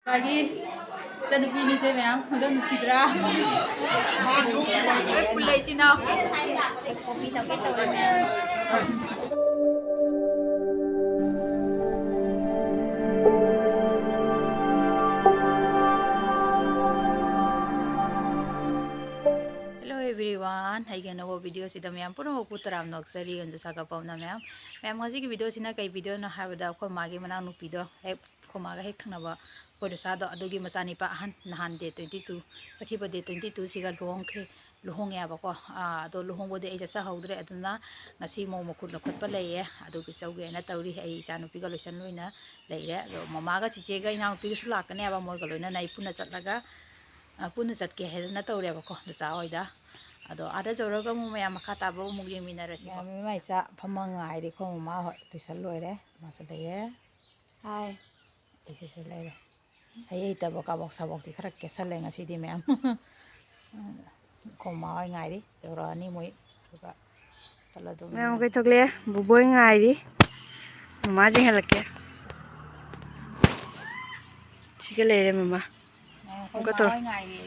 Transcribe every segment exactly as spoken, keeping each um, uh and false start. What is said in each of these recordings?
ꯃꯥꯒꯤ ꯏꯆꯟꯅꯨꯄꯤꯅꯤꯁꯦ ꯃꯌꯥꯝ, ꯃꯁꯛ ꯅꯨꯡꯁꯤꯗ꯭ꯔꯥ? ꯂꯣꯏ ꯄꯨꯜꯂꯛꯏꯁꯤꯅ꯫ ꯀꯣꯐꯤ ꯊꯛꯀꯦ ꯇꯧꯔꯦ ꯃꯌꯥꯝ꯫ Hello everyone, ꯑꯩꯒꯤ ꯑꯅꯧꯕ video ꯁꯤꯗ ꯃꯌꯥꯝ ꯄꯨꯝꯅꯃꯛꯄꯨ ꯇꯔꯥꯝꯅ ꯑꯣꯛꯆꯔꯤ꯫ ꯑꯩꯉꯣꯟꯗ ꯁꯥꯒꯠꯄ ꯄꯥꯎꯅ ꯃꯌꯥꯝ꯫ ꯃꯌꯥꯝ, ꯉꯁꯤꯒꯤ video ꯁꯤꯅ ꯀꯩ video ꯅꯣ ꯍꯥꯏꯕꯗ, ꯑꯩꯈꯣꯏ ꯃꯥꯒꯤ ꯃꯅꯥꯎꯅꯨꯄꯤꯗꯣ ꯍꯦꯛ ꯑꯩꯈꯣꯏ ꯃꯥꯒ ꯍꯦꯛ ꯊꯪꯅꯕ ꯑꯩꯈꯣꯏ ꯗꯣꯁꯥꯗꯣ, ꯑꯗꯨꯒꯤ ꯃꯆꯥꯅꯤꯄꯥ ꯑꯍꯟ ꯅꯍꯥꯟ date twenty two, ꯆꯠꯈꯤꯕ date twenty two ꯁꯤꯒ ꯂꯨꯍꯣꯡꯈ꯭ꯔꯦ, ꯂꯨꯍꯣꯡꯉꯦꯕꯀꯣ꯫ ꯑꯥ, ꯑꯗꯣ ꯂꯨꯍꯣꯡꯕꯗꯤ ꯑꯩ ꯆꯠꯆꯍꯧꯗ꯭ꯔꯦ, ꯑꯗꯨꯅ ꯉꯁꯤ ꯃꯧ ꯃꯈꯨꯠ ꯂꯧꯈꯠꯄ ꯂꯩꯌꯦ, ꯑꯗꯨꯒꯤ ꯆꯧꯒꯦꯅ ꯇꯧꯔꯤ꯫ ꯑꯩ ꯏꯆꯥꯅꯨꯄꯤꯒ ꯂꯣꯏꯁꯟ ꯂꯣꯏꯅ ꯂꯩꯔꯦ꯫ ꯑꯗꯣ ꯃꯃꯥꯒ ꯆꯤꯆꯦꯒ ꯏꯅꯥꯎꯅꯨꯄꯤꯒꯁꯨ ꯂꯥꯛꯀꯅꯦꯕ, ꯃꯣꯏꯒ ꯂꯣꯏꯅꯅ ꯑꯩ ꯄꯨꯟꯅ ꯆꯠꯂꯒ, ꯑ, ꯄꯨꯟꯅ ꯆꯠꯀꯦ ꯍꯥꯏꯗꯅ ꯇꯧꯔꯦꯕꯀꯣ, ꯗꯣꯁꯥ ꯍꯣꯏꯗ꯫ ꯑꯗꯣ ꯑꯥꯗ ꯌꯧꯔꯒ ꯑꯃꯨꯛ ꯃꯌꯥꯝ ꯃꯈꯥ ꯇꯥꯕ ꯑꯃꯨꯛ ꯌꯦꯡꯃꯤꯟꯅꯔꯁꯤꯀꯣ꯫ ꯃꯌꯥꯝ ꯏꯃꯥ ꯏꯆꯥ ꯐꯝꯃ ꯉꯥꯏꯔꯤ꯫ ꯑꯩꯈꯣꯏ ꯃꯃꯥ ꯍꯣꯏ ꯂꯣꯏꯁꯜ ꯂꯣꯏꯔꯦ, ꯃꯥꯁꯨ ꯂꯩꯔꯦ꯫ ꯍꯥꯏ꯫ ꯑꯩꯁꯤꯁꯨ ꯂꯩꯔꯦ꯫ ꯍꯩ ꯍꯩꯇꯕ ꯀꯥꯕꯣꯛ ꯁꯥꯕꯣꯛꯇꯤ ꯈꯔ ꯀꯦꯁꯜꯂꯦ ꯉꯁꯤꯗꯤ ꯃꯌꯥꯝ꯫ ꯑꯩꯈꯣꯏ ꯃꯃꯥ ꯍꯣꯏ ꯉꯥꯏꯔꯤ, ꯌꯧꯔꯛꯑꯅꯤ ꯃꯣꯏ, ꯑꯗꯨꯒ ꯆꯠꯂꯗꯧꯅꯤ꯫ ꯃꯌꯥꯝ ꯀꯩꯊꯣꯛꯂꯦ, ꯕꯨꯕꯣꯏ ꯉꯥꯏꯔꯤ꯫ ꯃꯃꯥ ꯆꯤꯡꯍꯜꯂꯛꯀꯦ꯫ ꯁꯤꯒ ꯂꯩꯔꯦ ꯃꯃꯥ꯫ ꯑꯃꯨꯛꯀ ꯇꯧꯔꯣ꯫ ꯃꯃꯥ ꯍꯣꯏ ꯉꯥꯏꯔꯤ꯫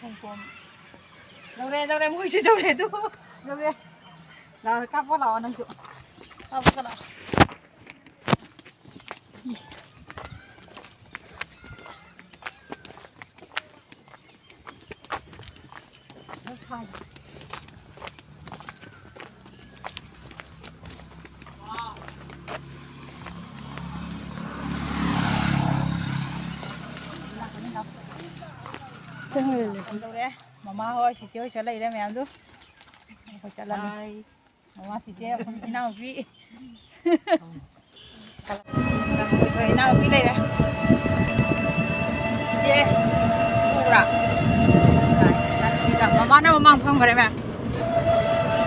ꯈꯣꯡ ꯀꯣꯝ꯫ ꯌꯧꯔꯦ, ꯌꯧꯔꯦ, ꯃꯣꯏꯁꯨ ꯌꯧꯔꯦ ꯑꯗꯨ꯫ ꯌꯧꯔꯦ꯫ ꯂꯥꯛꯑꯣ, ꯀꯥꯞꯄ ꯂꯥꯛꯑꯣ ꯅꯪꯁꯨ꯫ ꯀꯥꯞꯄ ꯂꯥꯛꯑꯣ꯫ ꯆꯪꯉꯛꯑꯦ꯫ ꯀꯝꯗꯧꯔꯦ? ꯃꯃꯥ ꯍꯣꯏ, ꯆꯤꯆꯦ ꯍꯣꯏ ꯁꯤꯗ ꯂꯩꯔꯦ ꯃꯌꯥꯝꯗꯨ꯫ ꯑꯩꯈꯣꯏ ꯆꯠꯂꯅꯤ꯫ ꯃꯃꯥ, ꯆꯤꯆꯦ, ꯏꯅꯥꯎꯄꯤ꯫ ꯏꯅꯥꯎꯄꯤ ꯂꯩꯔꯦ꯫ ꯏꯆꯦ, ꯎꯕ꯭ꯔꯥ? ꯃꯃꯥꯅ ꯃꯃꯥꯡ ꯐꯝꯈ꯭ꯔꯦ, ꯃꯌꯥꯝ꯫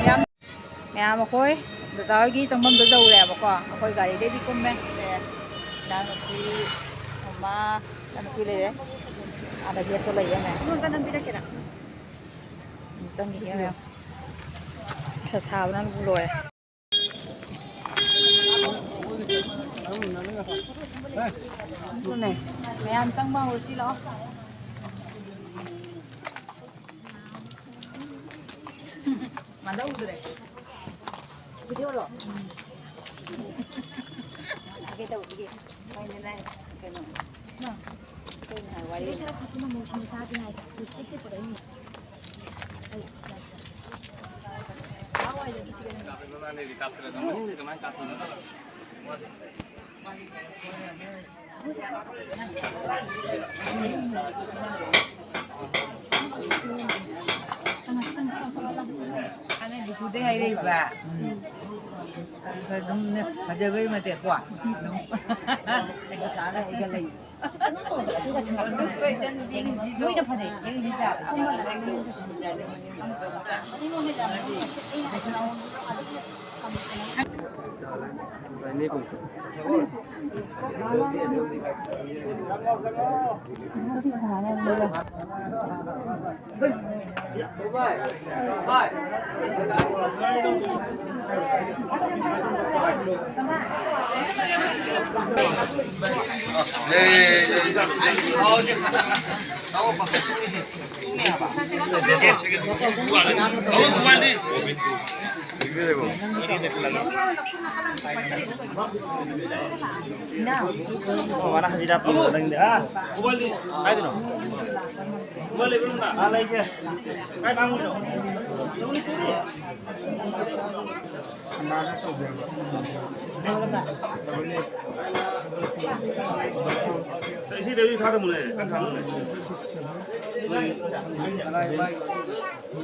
ꯌꯥꯝ, ꯃꯌꯥꯝ, ꯑꯩꯈꯣꯏ ꯗꯣꯖꯥ ꯍꯣꯏꯒꯤ ꯆꯪꯐꯝꯗꯣ ꯌꯧꯔꯦꯕꯀꯣ꯫ ꯑꯩꯈꯣꯏ ꯒꯥꯔꯤꯗꯩꯗꯤ ꯀꯨꯝꯃꯦ꯫ ꯏꯆꯥꯅꯨꯄꯤ, ꯃꯃꯥ, ꯏꯆꯥꯅꯨꯄꯤ ꯂꯩꯔꯦ꯫ ꯑꯥꯗ ꯒꯦꯠꯇꯣ ꯂꯩꯌꯦ, ꯃꯌꯥꯝ꯫ ꯆꯪꯈꯤꯒꯦ, ꯃꯌꯥꯝ꯫ ꯅꯨꯡꯁꯥ ꯁꯥꯕꯅ ꯂꯣꯏꯔꯦ꯫ ꯑꯗꯨꯅꯦ꯫ ꯃꯌꯥꯝ ꯆꯪꯕ ꯍꯧꯔꯁꯤ ꯂꯥꯛꯑꯣ꯫ ꯃꯥꯟꯗꯧꯗ꯭ꯔꯦ꯫ ꯚꯤꯗꯤꯑꯣꯔꯣ? ꯊꯥꯒꯦ ꯇꯧꯕꯒꯤ꯫ ꯃꯣꯏꯅ ꯂꯥꯏ-, ꯀꯩꯅꯣ꯫ ꯀꯩꯅꯣ ꯍꯥꯏ ꯋꯥꯔꯤ꯫ ꯁꯤꯗꯩꯁꯤꯗ ꯐꯥꯇꯤꯃꯥ ꯃꯧꯁꯤꯡ ꯆꯥꯁꯦ ꯍꯥꯏꯗ꯫ ꯂꯤꯞꯁꯇꯤꯛꯇꯤ ꯄꯨꯔꯛꯏꯅꯦ꯫ ꯑꯩ ꯆꯥꯁꯦ꯫ ꯀꯃꯥꯏꯅ ꯀꯥꯞꯄꯅꯣ? ꯍꯥꯟꯅ ꯗꯤꯄꯨꯗꯩ ꯍꯥꯏꯔꯛꯏꯕ꯫ ꯎꯝ꯫ ꯑꯗꯨꯒ ꯑꯗꯨꯝ ꯐꯖꯕꯩ ꯃꯇꯦꯛꯀꯣ꯫ ꯑꯗꯨꯝ ꯄꯩꯁꯥꯒ ꯑꯩꯒ ꯂꯩ꯫ ꯑꯗꯨꯝ ꯇꯧꯕ꯫ ꯑꯗꯨꯒ ꯊꯝꯃꯛꯄ꯫ ꯂꯣꯏꯅ ꯐꯖꯩ꯫ ꯆꯦ ꯏꯂꯤꯖꯥ꯫ ꯑꯣ, ꯃꯥꯅ ꯍꯖꯤꯔꯥ ꯄꯨꯔ ꯅꯪꯗꯤ, ꯍꯥ? ꯀꯥꯏꯗꯅꯣ? ꯑꯥ, ꯂꯩꯒꯦ꯫ ꯀꯥꯏ ꯃꯥꯡꯉꯨꯏꯅꯣ? ꯏꯁꯤꯡꯗ ꯏꯁꯤꯡ ꯊꯥꯗꯃꯨꯅꯦ, ꯈꯔ ꯊꯥꯡꯉꯨꯅꯦ꯫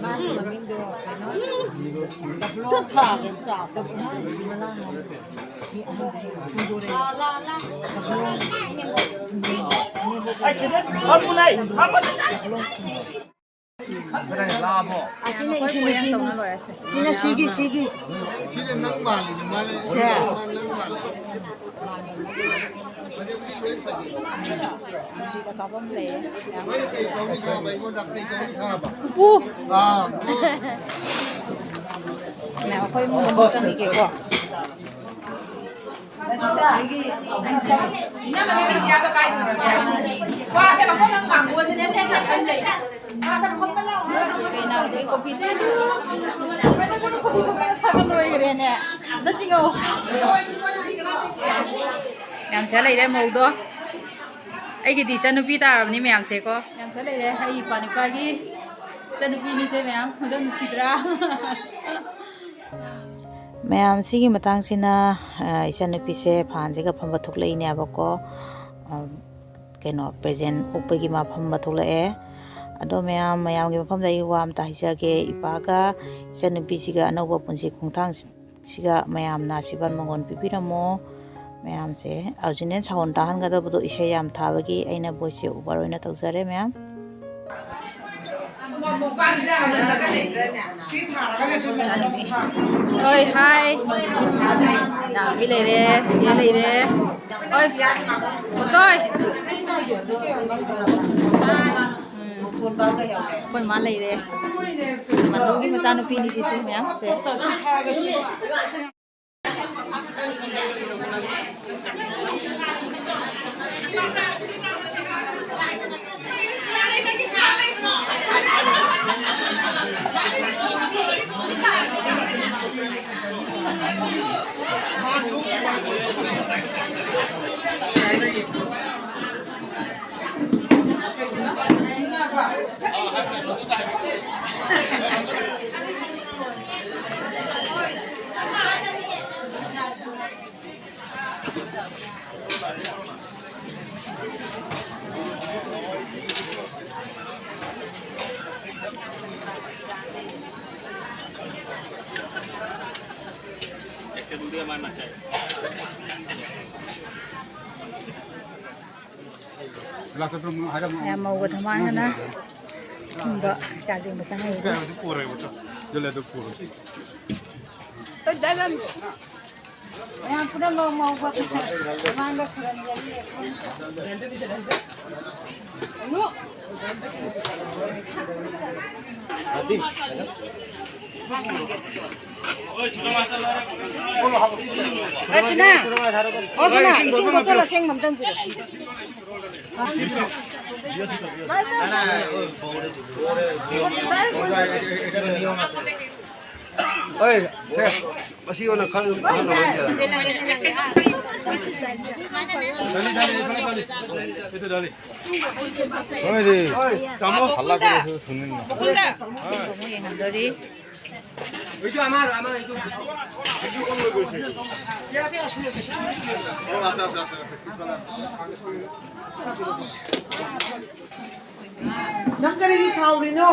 ꯃꯥꯒꯤ ꯃꯃꯤꯡꯗꯣ ꯀꯩꯅꯣ? ꯊꯥꯒꯦ ꯆꯥꯕꯗ ꯂꯥ, ꯂꯥ, ꯂꯥ꯫ ꯑꯩ ꯁꯤꯗ ꯐꯝꯃꯨꯅꯦ, ꯐꯝꯃꯨꯅꯦ꯫ ꯈꯔ ꯂꯥꯛꯑꯕꯣ? ꯑꯁꯤꯅ ꯏꯆꯤꯟ ꯅꯨꯄꯤꯅꯤ꯫ ꯁꯤꯅ ꯁꯤꯒꯤ, ꯁꯤꯒꯤ꯫ ꯁꯤꯅ ꯅꯪ ꯃꯥꯜꯂꯤꯅꯦ, ꯃꯥꯅꯦ꯫ ꯁꯦ꯫ ꯅꯪ ꯃꯥꯜꯂꯤ꯫ ꯐꯖꯕꯗꯤ ꯂꯣꯏ ꯐꯖꯩ꯫ ꯁꯤꯗ ꯀꯥꯞꯐꯝ ꯂꯩꯌꯦ꯫ ꯃꯣꯏꯅ ꯀꯩ ꯀꯧꯅꯤ ꯈꯪꯉꯕ? ꯑꯩꯉꯣꯟꯗ ꯀꯩ ꯀꯧꯅꯤ ꯈꯪꯉꯕ? ꯎꯄꯨ꯫ ꯑꯥ꯫ ꯉꯥꯏꯈꯣ, ꯑꯩꯈꯣꯏ ꯏꯃꯨꯡꯗ ꯑꯃꯨꯛ ꯆꯪꯈꯤꯒꯦꯀꯣ꯫ ꯏꯅꯝꯃꯅ ꯀꯦꯖꯤ ꯌꯥꯝꯅ ꯀꯥꯏꯗꯅꯣ? ꯋꯥꯁꯦ ꯂꯧꯊꯣꯛ ꯅꯪ ꯃꯥꯡꯒꯣꯟꯁꯤꯗ ꯁꯦ ꯁꯦ ꯁꯦ ꯁꯦ꯫ ꯀꯩꯅꯣ, ꯑꯩꯈꯣꯏ ꯀꯣꯐꯤ ꯇꯩ꯫ ꯂꯣꯏꯈ꯭ꯔꯦꯅꯦ꯫ ꯑꯝꯇ ꯆꯤꯡꯉꯧ꯫ ꯌꯥꯝ ꯁꯤꯗ ꯂꯩꯔꯦ ꯃꯧꯗꯣ꯫ ꯑꯩꯒꯤꯗꯤ ꯏꯆꯟꯅꯨꯄꯤ ꯇꯥꯔꯕꯅꯤ ꯃꯌꯥꯝꯁꯦꯀꯣ꯫ ꯌꯥꯝ ꯁꯤꯗ ꯂꯩꯔꯦ ꯑꯩ ꯏꯄ꯭ꯋꯥ ꯅꯨꯄꯥꯒꯤ ꯏꯆꯟꯅꯨꯄꯤꯅꯤꯁꯦ ꯃꯌꯥꯝ꯫ ꯃꯁꯛ ꯅꯨꯡꯁꯤꯗ꯭ꯔꯥ? ꯃꯌꯥꯝ ꯁꯤꯒꯤ ꯃꯇꯥꯡꯁꯤꯅ, ꯑ, ꯏꯆꯟꯅꯨꯄꯤꯁꯦ ꯐꯥꯟꯁꯤꯒ ꯐꯝꯕ ꯊꯣꯛꯂꯛꯏꯅꯦꯕꯀꯣ꯫ ꯑ, ꯀꯩꯅꯣ, ꯄ꯭ꯔꯦꯖꯦꯟ ꯑꯣꯛꯄꯒꯤ ꯃꯥ ꯐꯝꯕ ꯊꯣꯛꯂꯛꯑꯦ꯫ ꯑꯗꯣ ꯃꯌꯥꯝ, ꯃꯌꯥꯝꯒꯤ ꯃꯐꯝꯗ ꯑꯩ ꯋꯥ ꯑꯝꯇ ꯍꯥꯏꯖꯒꯦ꯫ ꯏꯄꯥꯒ ꯏꯆꯟꯅꯨꯄꯤꯁꯤꯒ ꯑꯅꯧꯕ ꯄꯨꯟꯁꯤ ꯈꯣꯡꯊꯥꯡꯁꯤꯒ ꯃꯌꯥꯝꯅ ꯑꯁꯤꯔꯕꯥꯗ ꯃꯪꯒꯣꯜ ꯄꯤꯕꯤꯔꯝꯃꯣ꯫ ꯃꯌꯥꯝꯁꯦ ꯑꯣꯔꯤꯖꯤꯅꯦꯜ ꯁꯥꯎꯟ ꯇꯥꯍꯟꯒꯗꯕꯗꯣ ꯏꯁꯩ ꯌꯥꯝ ꯊꯥꯕꯒꯤ ꯑꯩꯅ ꯚꯣꯏꯁꯁꯦ ꯑꯣꯚꯔ ꯑꯣꯏꯅ ꯇꯧꯖꯔꯦ ꯃꯌꯥꯝ꯫ ꯍꯣꯏ, ꯍꯥꯏ꯫ ꯅꯥꯎꯕꯤ ꯂꯩꯔꯦ, ꯆꯦ ꯂꯩꯔꯦ꯫ ꯍꯣꯏ, ꯄꯨꯇꯣꯏ꯫ ꯎꯝ꯫ ꯑꯩꯈꯣꯏ ꯃꯥ ꯂꯩꯔꯦ꯫ ꯃꯥꯙꯧꯒꯤ ꯃꯆꯥꯅꯨꯄꯤꯅꯤ ꯁꯤꯁꯨ ꯃꯌꯥꯝꯁꯦ꯫ ꯌꯥꯝ ꯃꯧꯒ ꯊꯝꯃꯥꯡꯒꯅ ꯊꯨꯝꯕ ꯆꯥ ꯌꯦꯡꯕ ꯆꯪꯉꯛꯏ꯫ ꯃꯌꯥꯝ ꯄꯨꯝꯅꯃꯛ ꯃꯧꯕ ꯃꯃꯥꯡꯗ ꯈꯨꯔꯨꯝꯖꯔꯤ꯫ ꯑꯁꯤꯅ, ꯑꯣ, ꯁꯤꯅ, ꯏꯁꯤꯡ ꯕꯣꯇꯜ ꯑꯁꯦꯡꯕ ꯑꯝꯇꯪ ꯄꯤꯔꯛꯑꯣ꯫ ꯑꯩ, ꯁꯦ, ꯃꯁꯤ ꯑꯣꯏꯅ ꯈꯜꯂꯤ, ꯈꯜꯂꯤ, ꯈꯜꯂꯤ꯫ ꯍꯣꯏ, ꯔꯦ꯫ ꯆꯥꯃꯁ ꯍꯜꯂꯛꯄꯗꯁꯨ ꯊꯨꯡꯅꯤꯡꯉꯤ꯫ ꯌꯦꯡꯍꯟꯗꯣꯔꯤ꯫ ꯅꯪ ꯀꯔꯤꯒꯤ ꯁꯥꯎꯔꯤꯅꯣ?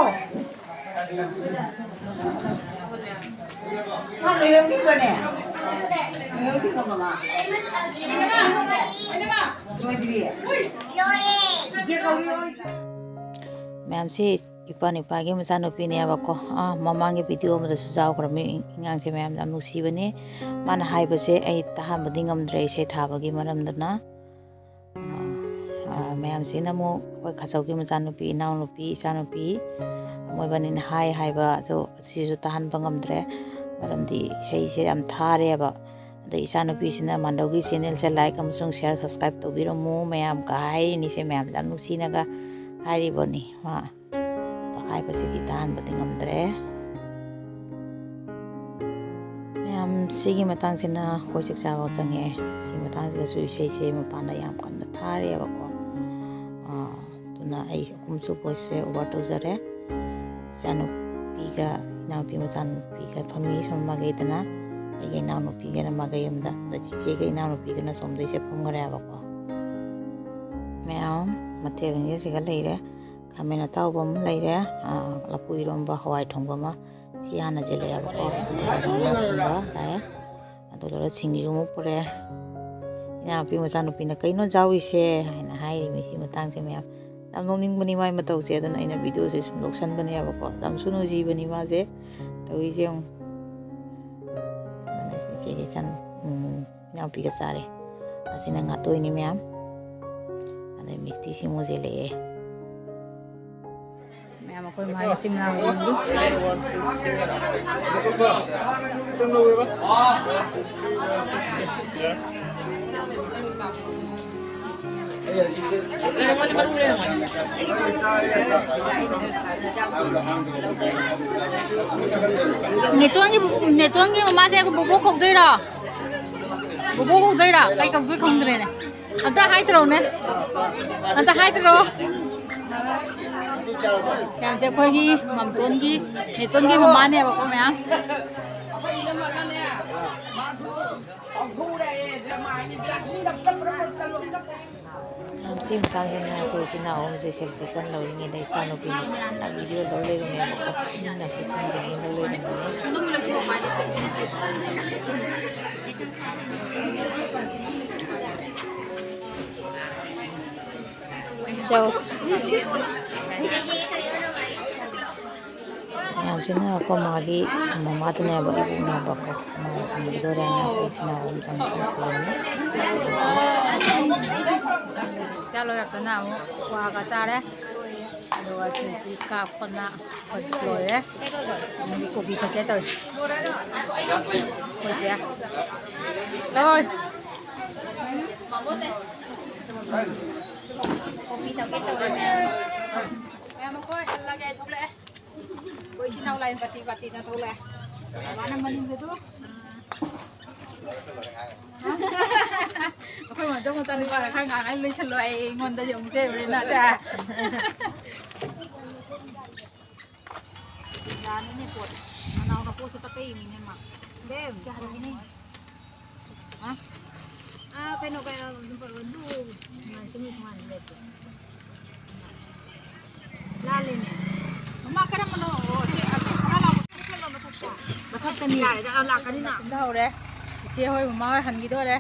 ꯃꯥ ꯂꯣꯏꯔꯝꯗ꯭ꯔꯤꯕꯅꯦ? ꯂꯣꯏꯔꯝꯗ꯭ꯔꯤꯕꯣ, ꯃꯃꯥ? ꯂꯣꯏꯗ꯭ꯔꯤ? ꯏꯆꯦ ꯀꯧꯔꯤ, ꯍꯣꯏ꯫ ꯃꯌꯥꯝꯁꯤ ꯏꯄꯥ ꯅꯨꯄꯥꯒꯤ ꯃꯆꯥꯅꯨꯄꯤꯅꯦꯕꯀꯣ꯫ ꯑꯥ, ꯃꯃꯥꯡꯒꯤ ꯚꯤꯗꯤꯑꯣ ꯑꯃꯗꯁꯨ ꯌꯥꯎꯈ꯭ꯔꯕꯅꯤ꯫ ꯑꯉꯥꯡꯁꯦ ꯃꯌꯥꯝ ꯌꯥꯝ ꯅꯨꯡꯁꯤꯕꯅꯤ꯫ ꯃꯥꯅ ꯍꯥꯏꯕꯁꯦ ꯑꯩ ꯇꯥꯍꯟꯕꯗꯤ ꯉꯝꯗ꯭ꯔꯦ, ꯏꯁꯩ ꯊꯥꯕꯒꯤ ꯃꯔꯝꯗꯨꯅ꯫ ꯑꯥ, ꯃꯌꯥꯝꯁꯤꯅ ꯑꯃꯨꯛ ꯑꯩꯈꯣꯏ ꯈꯥꯆꯧꯒꯤ ꯃꯆꯥꯅꯨꯄꯤ, ꯏꯅꯥꯎꯅꯨꯄꯤ, ꯏꯆꯥꯅꯨꯄꯤ, ꯃꯣꯏꯕꯥꯅꯤꯅ ꯍꯥꯏ ꯍꯥꯏꯕ ꯑꯗꯣ ꯁꯤꯁꯨ ꯇꯥꯍꯟꯕ ꯉꯝꯗ꯭ꯔꯦ, ꯃꯔꯝꯗꯤ ꯏꯁꯩꯁꯦ ꯌꯥꯝ ꯊꯥꯔꯦꯕ꯫ ꯑꯗꯩ ꯏꯆꯥꯅꯨꯄꯤꯁꯤꯅ ꯃꯥꯟꯗꯧꯒꯤ ꯆꯦꯅꯦꯜꯁꯦ like ꯑꯃꯁꯨꯡ share, subscribe ꯇꯧꯕꯤꯔꯝꯃꯨ ꯃꯌꯥꯝ ꯀ ꯍꯥꯏꯔꯤꯅꯤꯁꯦ, ꯃꯌꯥꯝ ꯌꯥꯝ ꯅꯨꯡꯁꯤꯅꯒ ꯍꯥꯏꯔꯤꯕꯅꯤ꯫ ꯃꯥ ꯑꯗꯣ ꯍꯥꯏꯕꯁꯤꯗꯤ ꯇꯥꯍꯟꯕꯗꯤ ꯉꯝꯗ꯭ꯔꯦ꯫ ꯃꯌꯥꯝ, ꯁꯤꯒꯤ ꯃꯇꯥꯡꯁꯤꯅ ꯑꯩꯈꯣꯏ ꯆꯥꯛ ꯆꯥꯕ ꯆꯪꯉꯛꯑꯦ꯫ ꯁꯤ ꯃꯇꯥꯡꯁꯤꯗꯁꯨ ꯏꯁꯩꯁꯦ ꯃꯄꯥꯟꯗ ꯌꯥꯝ ꯀꯟꯅ ꯊꯥꯔꯦꯕꯀꯣ꯫ ꯑꯥ, ꯑꯗꯨꯅ ꯑꯩ ꯑꯍꯨꯝꯁꯨꯕꯁꯦ over ꯇꯧꯖꯔꯦ꯫ ꯏꯆꯥꯅꯨꯄꯤꯒ ꯏꯅꯥꯎꯄꯤ ꯃꯆꯥꯅꯨꯄꯤꯒ ꯐꯝꯃꯤ ꯁꯣꯝ ꯃꯥꯏꯀꯩꯗꯅ, ꯑꯩꯒꯤ ꯏꯅꯥꯎꯅꯨꯄꯤꯒꯅ ꯃꯥꯏꯀꯩ ꯑꯃꯗ, ꯑꯗ ꯆꯤꯆꯦꯒ ꯏꯅꯥꯎꯅꯨꯄꯤꯒꯅ ꯁꯣꯝꯗꯩꯁꯦ ꯐꯝꯈ꯭ꯔꯦꯕꯀꯣ꯫ ꯃꯌꯥꯝ, ꯃꯊꯦꯜꯁꯤꯡꯁꯦ ꯁꯤꯒ ꯂꯩꯔꯦ꯫ ꯈꯥꯃꯦꯟ ꯑꯇꯥꯎꯕ ꯑꯃ ꯂꯩꯔꯦ, ꯑꯥ, ꯂꯐꯨ ꯏꯔꯣꯝꯕ, ꯍꯋꯥꯏ ꯊꯣꯡꯕ ꯑꯃ, ꯁꯤ ꯍꯥꯟꯅ ꯆꯦꯜꯂꯛꯑꯦꯕꯀꯣ꯫ ꯑꯗꯨꯒ ꯉꯥ ꯊꯣꯡꯕ ꯂꯥꯛꯑꯦ꯫ ꯑꯗꯨ ꯂꯣꯏꯔ ꯁꯤꯡꯖꯨ ꯑꯃꯨꯛ ꯄꯨꯔꯛꯑꯦ꯫ ꯏꯅꯥꯎꯄꯤ ꯃꯆꯥꯅꯨꯄꯤꯅ, "ꯀꯩꯅꯣ ꯆꯥꯎꯔꯤꯁꯦ?" ꯍꯥꯏꯅ ꯍꯥꯏꯔꯤꯃꯤ꯫ ꯁꯤ ꯃꯇꯥꯡꯁꯦ ꯃꯌꯥꯝ ꯌꯥꯝ ꯅꯣꯛꯅꯤꯡꯕꯅꯤ ꯃꯥꯏ ꯃꯇꯧꯁꯦ꯫ ꯑꯗꯨꯅ ꯑꯩꯅ ꯚꯤꯗꯤꯑꯣꯁꯦ ꯁꯨꯝ ꯂꯧꯁꯟꯕꯅꯦꯕꯀꯣ꯫ ꯌꯥꯝꯁꯨ ꯅꯨꯡꯁꯤꯕꯅꯤ ꯃꯥꯁꯦ꯫ ꯇꯧꯔꯤꯁꯦ ꯌꯦꯡꯉꯨ꯫ ꯑꯗꯨꯅ ꯏꯆꯦꯒꯤ ꯏꯆꯟ ꯎꯝ, ꯏꯅꯥꯎꯄꯤꯒ ꯆꯥꯔꯦ꯫ ꯑꯁꯤꯅ ꯉꯥꯇꯣꯏꯅꯤ ꯃꯌꯥꯝ꯫ ꯑꯗꯩ ꯃꯤꯁꯇꯤꯁꯤ ꯃꯨꯖꯦꯜꯂꯛꯑꯦ꯫ ꯃꯌꯥꯝ ꯑꯩꯈꯣꯏ ꯃꯥꯏ ꯃꯆꯤꯟ ꯃꯅꯥꯎ ꯌꯦꯡꯕꯤ꯫ ꯅꯦꯇꯣꯟꯒꯤ, ꯅꯦꯇꯣꯟꯒꯤ ꯃꯃꯥꯁꯦ ꯕꯣꯕꯣꯛ ꯀꯧꯗꯣꯏꯔꯣ? ꯕꯣꯕꯣꯛ ꯀꯧꯗꯣꯏꯔꯥ? ꯀꯩ ꯀꯧꯗꯣꯏ ꯈꯪꯗ꯭ꯔꯦꯅꯦ꯫ ꯑꯝꯇ ꯍꯥꯏꯗ꯭ꯔꯣꯅꯦ꯫ ꯑꯝꯇ ꯍꯥꯏꯗ꯭ꯔꯣ꯫ ꯃꯌꯥꯝꯁꯦ ꯑꯩꯈꯣꯏꯒꯤ ꯃꯝꯇꯣꯟꯒꯤ, ꯅꯦꯇꯣꯟꯒꯤ ꯃꯃꯥꯅꯦꯕꯀꯣ ꯃꯌꯥꯝ꯫ ꯃꯌꯥꯝ ꯁꯤ ꯃꯇꯥꯡꯗꯅꯦ ꯑꯩꯈꯣꯏ ꯏꯆꯤꯟ ꯏꯅꯥꯎ ꯑꯍꯨꯝꯁꯦ ꯁꯦꯜꯐꯤ ꯀꯟꯅ ꯂꯧꯔꯤꯉꯩꯗ ꯏꯆꯥꯅꯨꯄꯤꯅ ꯀꯟꯅ ꯚꯤꯗꯤꯑꯣ ꯂꯧ ꯂꯩꯔꯝꯃꯦꯕꯀꯣ꯫ ꯃꯤꯅ ꯈꯨꯠ ꯊꯝꯗ꯭ꯔꯤꯉꯩ ꯂꯧ ꯂꯩꯔꯝꯃꯦ꯫ ꯆꯥꯎ꯫ ꯃꯌꯥꯝꯁꯤꯅ ꯑꯩꯈꯣꯏ ꯃꯥꯒꯤ ꯃꯃꯥꯗꯨꯅꯦꯕ, ꯏꯕꯣꯛꯅꯦꯕꯀꯣ꯫ ꯃꯥ ꯍꯟꯈꯤꯗꯣꯔꯦꯅ ꯑꯩꯈꯣꯏ ꯏꯆꯤꯟ ꯏꯅꯥꯎ ꯑꯍꯨꯝ ꯆꯪꯉꯛꯑꯦ꯫ ꯆꯥ ꯂꯣꯏꯔꯛꯇꯅ ꯑꯃꯨꯛ ꯀ꯭ꯋꯥꯒ ꯆꯥꯔꯦ꯫ ꯑꯗꯨꯒ ꯁꯤꯗꯤ ꯀꯥꯞꯄꯅ ꯂꯣꯏꯔꯦ꯫ ꯑꯃꯨꯛ ꯀꯣꯐꯤ ꯊꯛꯀꯦ ꯇꯧꯔꯤ꯫ ꯑꯩꯈꯣꯏ ꯆꯦ꯫ ꯂꯣꯏ꯫ ꯀꯣꯐꯤ ꯊꯛꯀꯦ ꯇꯧꯔꯤ ꯃꯌꯥꯝ꯫ ꯃꯌꯥꯝ ꯑꯩꯈꯣꯏ ꯍꯜꯂꯒꯦ, ꯊꯣꯛꯂꯛꯑꯦ꯫ ꯑꯩꯈꯣꯏ ꯏꯆꯤꯟ ꯏꯅꯥꯎ line ꯄꯥꯔꯇꯤ ꯄꯥꯔꯇꯤꯅ ꯊꯣꯛꯂꯛꯑꯦ꯫ ꯃꯥꯅ ꯃꯅꯤꯡꯗ ꯑꯗꯨ꯫ ꯑꯩꯈꯣꯏ ꯃꯗꯣꯝ ꯃꯆꯥꯅꯨꯄꯥꯅ ꯈꯔ ꯉꯥꯡꯉ ꯂꯣꯏꯁꯜꯂꯣ ꯍꯥꯏ, ꯑꯩꯉꯣꯟꯗ ꯑꯃꯨꯛ ꯆꯩꯔꯨꯔꯦ ꯅ ꯆꯦ꯫ ꯌꯥꯅꯤꯅꯦ ꯄꯣꯠ꯫ ꯃꯅꯥꯎꯅ ꯄꯣꯠꯁꯨ ꯇꯞꯄꯛꯏꯅꯤꯅꯦ ꯃꯥ꯫ ꯕꯦꯝ, ꯀꯌꯥ ꯍꯥꯏꯔꯒꯦꯅꯦ? ꯍꯥ? ꯑꯥ, ꯀꯩꯅꯣ, ꯀꯩꯅꯣ, ꯑꯗꯨ ꯉꯥꯟꯁꯤꯡꯒꯤ ꯊꯣꯡꯒꯥꯟꯗ ꯂꯦꯞꯄꯦ꯫ ꯂꯥꯜꯂꯦꯅꯦ꯫ ꯃꯃꯥ ꯀꯔꯝꯕꯅꯣ? ꯑꯣ, ꯁꯤ ꯑꯗꯨ ꯈꯔ ꯂꯥꯎꯕ ꯀꯛꯁꯜꯂꯣ ꯃꯊꯛꯇ꯫ ꯃꯊꯛꯇꯅꯤ꯫ ꯌꯥꯔꯦꯗ, ꯑꯥ, ꯂꯥꯛꯀꯅꯤꯅ꯫ ꯇꯨꯝꯊꯍꯧꯔꯦ꯫ ꯏꯆꯦ ꯍꯣꯏ ꯃꯃꯥ ꯍꯣꯏ ꯍꯟꯈꯤꯗꯣꯔꯦ꯫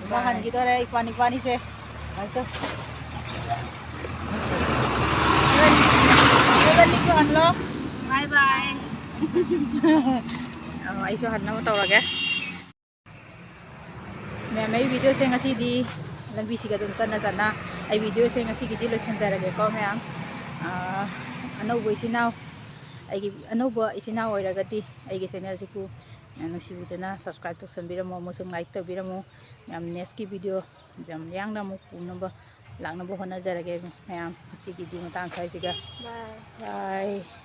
ꯃꯃꯥ ꯍꯟꯈꯤꯗꯣꯔꯦ, ꯏꯄꯥ ꯅꯤꯄꯥꯅꯤꯁꯦ꯫ ꯀꯃꯥꯏ ꯇꯧ? ꯅꯣꯏꯕꯅꯤꯁꯨ ꯍꯜꯂꯣ꯫ Bye bye꯫ ꯑꯣ, ꯑꯩꯁꯨ ꯍꯟꯅꯕ ꯇꯧꯔꯒꯦ꯫ ꯃꯌꯥꯝ, ꯑꯩ ꯚꯤꯗꯤꯑꯣꯁꯦ ꯉꯁꯤꯗꯤ ꯂꯝꯕꯤꯁꯤꯒ ꯑꯗꯨꯝ ꯆꯠꯅ ꯆꯠꯅ ꯑꯩ ꯚꯤꯗꯤꯑꯣꯁꯦ ꯉꯁꯤꯒꯤꯗꯤ ꯂꯣꯏꯁꯤꯟꯖꯔꯒꯦꯀꯣ ꯃꯌꯥꯝ꯫ ꯑꯥ, ꯑꯅꯧꯕ ꯏꯆꯤꯟ ꯏꯅꯥꯎ, ꯑꯩꯒꯤ ꯑꯅꯧꯕ ꯏꯆꯤꯟ ꯏꯅꯥꯎ ꯑꯣꯏꯔꯒꯗꯤ ꯑꯩꯒꯤ ꯆꯦꯅꯦꯜꯁꯤꯕꯨ ꯅꯨꯡꯁꯤꯕꯤꯗꯨꯅ subscribe ꯇꯧꯁꯟꯕꯤꯔꯝꯃꯣ ꯑꯃꯁꯨꯡ like ꯇꯧꯕꯤꯔꯝꯃꯣ꯫ ꯃꯌꯥꯝ, next ꯀꯤ ꯚꯤꯗꯤꯑꯣ ꯌꯥꯝ ꯌꯥꯡꯅ ꯑꯃꯨꯛ ꯄꯨꯅꯕ, ꯂꯥꯛꯅꯕ ꯍꯣꯠꯅꯖꯔꯒꯦ ꯃꯌꯥꯝ꯫ ꯉꯁꯤꯒꯤꯗꯤ ꯃꯇꯥꯡ ꯁ꯭ꯋꯥꯏꯁꯤꯒ꯫ Bye. Bye.